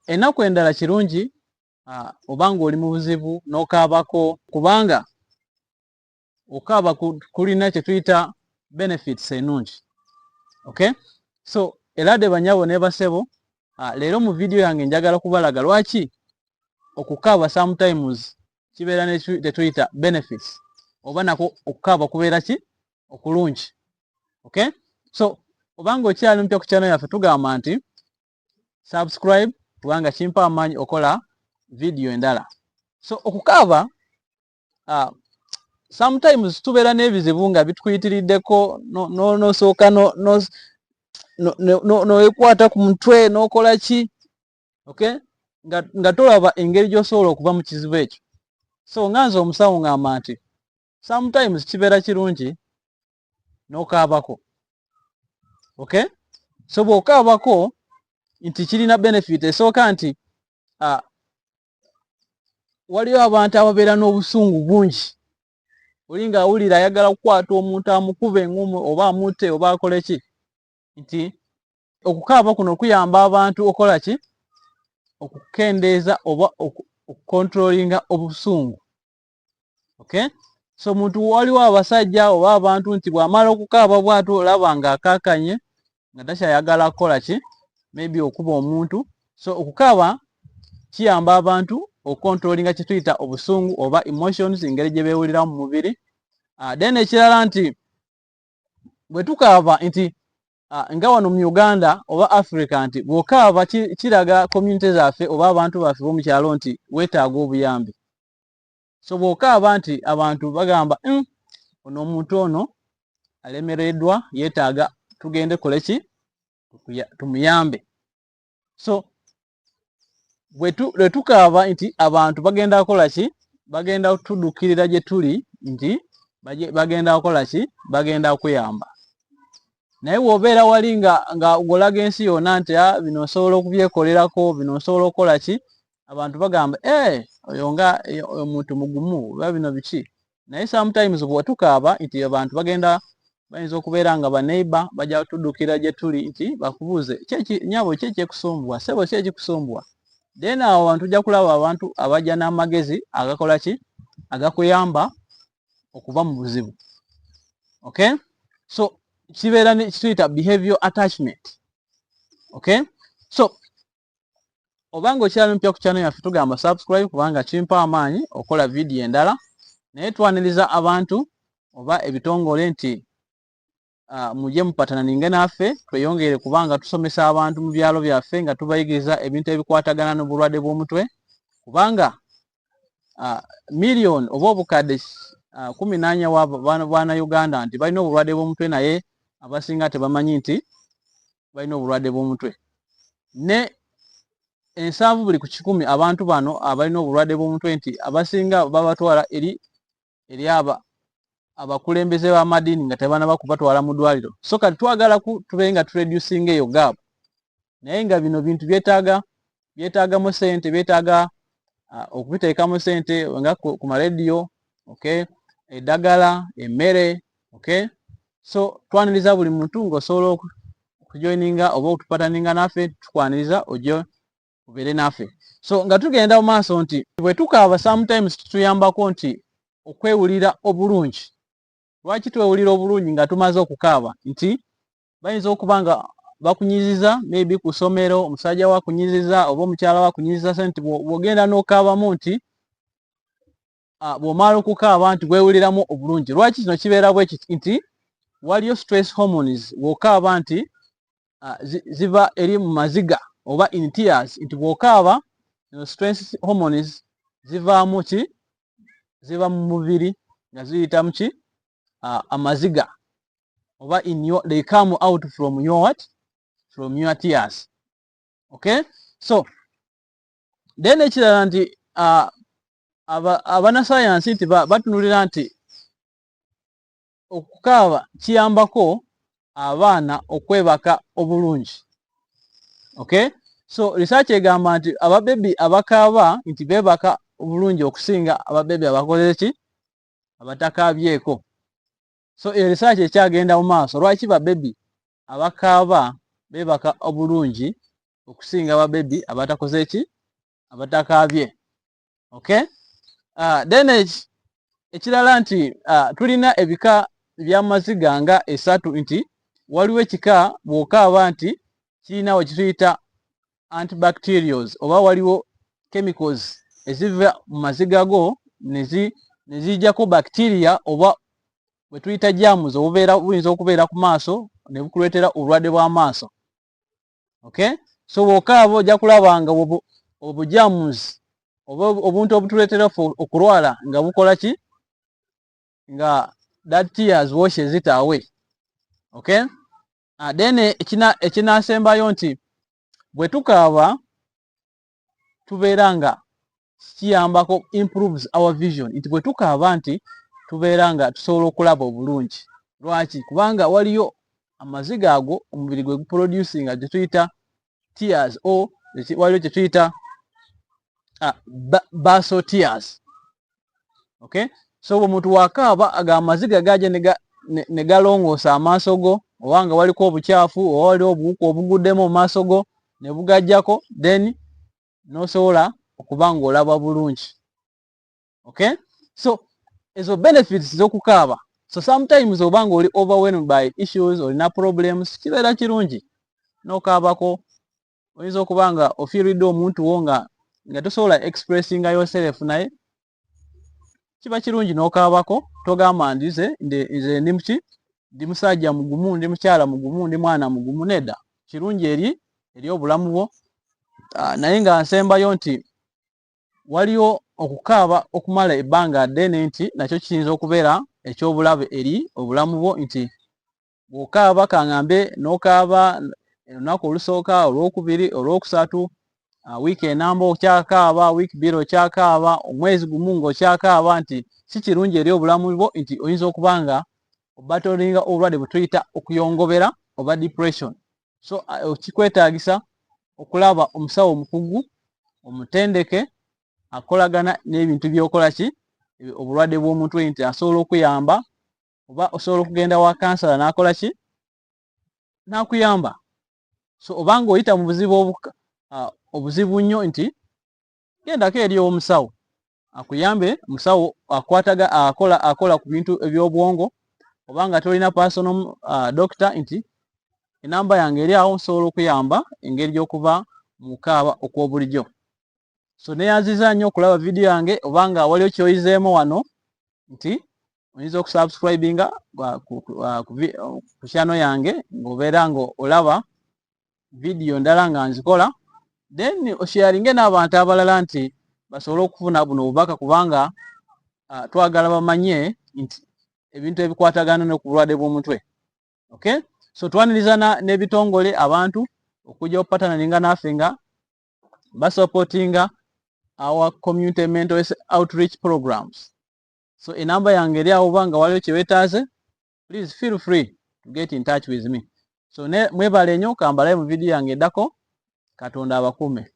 Ennaku endala kirungi oba ng'oli mu buzibu n'okaabako, kubanga okaaba kulina kye tuyita benefits ennungi. Okay, so eradde banyabo ne basebo, leero mu vidiyo yange njagala kubalaga lwaki okukaaba sometimes kibeera ne tetuyita benefits, oba nako okukaaba kubeera ki okulungi. Okay, so obanga okyali mupya ku channel yaffe, tugamba nti subscribe, kubanga kimpa amaanyi okola vidiyo endala. So okukaaba, sometimes tubeera n'ebizibu nga bitukuyitiriddeko, nosooka nowekwata ku mutwe, n'okola ki, okay, nga tolaba engeri gy'osobola okuva mu kizibu ekyo. So nga nze omusawo ngamba nti sometimes kibeera kirungi n'okaabako. Okay, so bw'okaabako nti kirina benefit esooka nti waliyo abantu ababeera n'obusungu bungi, oli ng'awulira ayagala kukwata omuntu amukube engumu oba amutte oba akole ki, nti okukaaba kuno kuyamba abantu okola ki, okukendeeza oba okucontrollinga obusungu. Okay, so muntu, waliwo abasajja oba abantu nti bw'amala okukaaba bw'atyo, olaba ng'akaakanye, nga takyayagala kukola ki, maybe okuba omuntu. So okukaaba kiyamba abantu okucontrollinga kye tuyita obusungu oba emotions, engeri gye beewulira mu mubiri. Then ekirala nti bwe tukaaba nti nga wano mu Uganda oba Africa, nti bw'okaaba kiraga community zaffe oba abantu baffe b'omu kyalo nti weetaaga obuyambi. So bw'okaaba nti abantu bagamba, ono omuntu ono alemereddwa, yeetaaga tugende kole ki, tumuyambe." So bwe tukaaba nti abantu bagenda kukola ki, bagenda tuddukirira gye tuli, nti bagenda kukola ki, bagenda kuyamba. Naye bw'obeera wali nga ng'olaga ensi yonna nti, "Ah, bino nsobola okubyekolerako, bino nsobola okukola ki," abantu bagamba, "Eh, oyo nga oyo muntu mugumu," oba bino biki. Naye sometimes bwe tukaaba nti abantu bagenda, bayinza okubeera nga baneighbor bajja tuddukira gye tuli nti bakubuuze, "Nyabo, ki ekyekusumbuwa? Ssebo, ki ekikusumbuwa?" Then awo abantu ojja kulaba abantu abajja n'amagezi agakola ki, agakuyamba okuva mu buzibu. Okay, so kibeera kituyita behavior attachment. Okay, so obanga okyali mupya ku channel yaffe, tugamba subscribe, kubanga kimpa amaanyi okukola vidiyo endala. Naye twaniriza abantu oba ebitongole nti mujye mupartneringe naffe, tweyongere, kubanga tusomesa abantu mu byalo byaffe nga tubayigiriza ebintu ebikwatagana n'obulwadde bw'omutwe, kubanga miliyoni oba obukadde 14 bwana Uganda nti balina obulwadde bw'omutwe, naye abasinga tebamanyi nti balina obulwadde bw'omutwe. Ne 70 buli ku 100 abantu bano abalina obulwadde bw'omutwe nti abasinga babatwala eri aba abakulembeze b'amadiini nga tebanaba kubatwala mu ddwaliro. So kati twagala tube nga tureducinga eyo gap, naye nga bino bintu byetaagamu sente, byetaaga okubiteekamu sente nga ku marediyo, okay, eddagala, emmere. Okay, so twaniriza buli muntu ng'osobola okujoininga oba okutupartneringa naffe, tukwaniriza ojje obeere naffe. So nga tugenda mu maaso nti bwe tukaaba sometimes tutuyambako nti okwewulira obulungi. Lwaki twewulira obulungi nga tumaze okukaaba? Nti bayinza okuba nga bakunyiziza, maybe ku ssomero omusajja wakunyiziza oba omukyala wakunyiziza, so nti bw'ogenda n'okaabamu nti bw'omala okukaaba nti weewuliramu obulungi. Lwaki kino kibeera bwe kiti? Nti waliyo stress hormones, bw'okaaba nti ziva eri mu maziga oba in tears, nti bw'okaaba stress hormones zivaamu ki, ziva mu mubiri nga ziyita mu ki, amaziga, oba in your, they come out from your what, from your tears. Okay, so then ekirala nti abanasayansi nti batunulira nti okukaaba kiyambako abaana okwebaka obulungi. Okay, so research egamba nti ababebi abakaaba nti beebaka obulungi okusinga ababebi abakoze ki, abatakabyeko. So eyo research ekyagenda mu maaso, lwaki babebi abakaaba beebaka obulungi. Okusinga babebi abatakoze ki, abatakaabye. Okay, then ekirala nti tulina ebika by'amaziga nga esatu, nti waliwo ekika bw'okaaba nti kirina we kituyita antibacterials, oba waliwo chemicals eziva mu maziga go ne zijjako bacteria oba bwe tuyita germs obubeera buyinza okubeera ku maaso ne bukuleetera obulwadde bw'amaaso. Okay, so bw'okaaba ojja kulaba nga obugerms oba obuntu obutuleetera ffe okulwala nga bukola ki, nga that tears washes it away. Okay, then ekinasembayo nti bwe tukaaba tubeera nga kiyambako, improves our vision, nti bwe tukaaba nti tubeera nga tusobola okulaba obulungi. Lwaki? Kubanga waliyo amaziga ago omubiri gwe guproducinga gye tuyita tears, o waliwo kye tuyita basal tears. Okay, so omuntu wakaaba, ago amaziga gaja ne galongoosa amaaso go, oba nga waliko obukyafu oba waliwo obuwuka obuguddemu mu maaso go ne bugajjako, then n'osobola okuba ng'olaba bulungi. Okay, so ezo benefits z'okukaaba. So sometimes oba nga oli overwhelmed by issues, olina problems, kibeera kirungi n'okaabako. Oyinza okuba nga ofiiriddwa omuntu wo nga tosobola expressinga yourself, naye kiba kirungi n'okaabako. Togamba ndize nze ndi muki, ndi musajja mugumu, ndi mukyala mugumu, ndi mwana mugumu. Nedda, kirungi eri obulamu bwo. Naye nga nsembayo nti waliwo okukaaba okumala ebbanga ddene, nti nakyo kiyinza okubeera ekyobulabe eri obulamu bwo, nti bw'okaaba, kaŋŋambe n'okaaba olunaku olusooka, olwokubiri, olwokusatu, wiiki enamba okyakaaba, wiiki 2 okyakaaba, omwezi gumu ng'okyakaaba, nti si kirungi eri obulamu bwo, nti oyinza okuba nga obattlinga obulwadde bwe tuyita okuyongobera oba depression. So kikwetaagisa okulaba omusawo omukugu omutendeke akolagana n'ebintu by'okola ki, obulwadde bw'omutwe, nti asobola okuyamba, oba osobola okugenda wa counsellor n'akola ki, n'akuyamba. So obanga oyita mu buzibu obuzibu nnyo, nti gendako eri omusawo akuyambe, omusawo akwataga akola ku bintu eby'obwongo. Obanga tolina personal doctor, nti enamba yange eri awo, nsobola okuyamba engeri y'okuva mu kaaba okw'obulijjo. So neyanziza nnyo okulaba vidiyo yange. Obanga waliwo kyoyizeemu wano, nti oyinza okusubscribinga ku channel yange ng'obeera nga olaba vidiyo ndala nga nzikola, then osharinge n'abantu abalala nti basobole okufuna buno obubaka, kubanga twagala bamanye nti ebintu ebikwatagana ne ku bulwadde bw'omutwe. Okay, so twaniriza n'ebitongole, abantu okujja okupartneringa naffe nga basupportinga our community mental health outreach programs. So enamba yange eri awo, nga waliwo kyewetaaze, please feel free to get in touch with me. So ne mwebale nnyo, kambalayo mu vidiyo yange eddako. Katonda abakuume.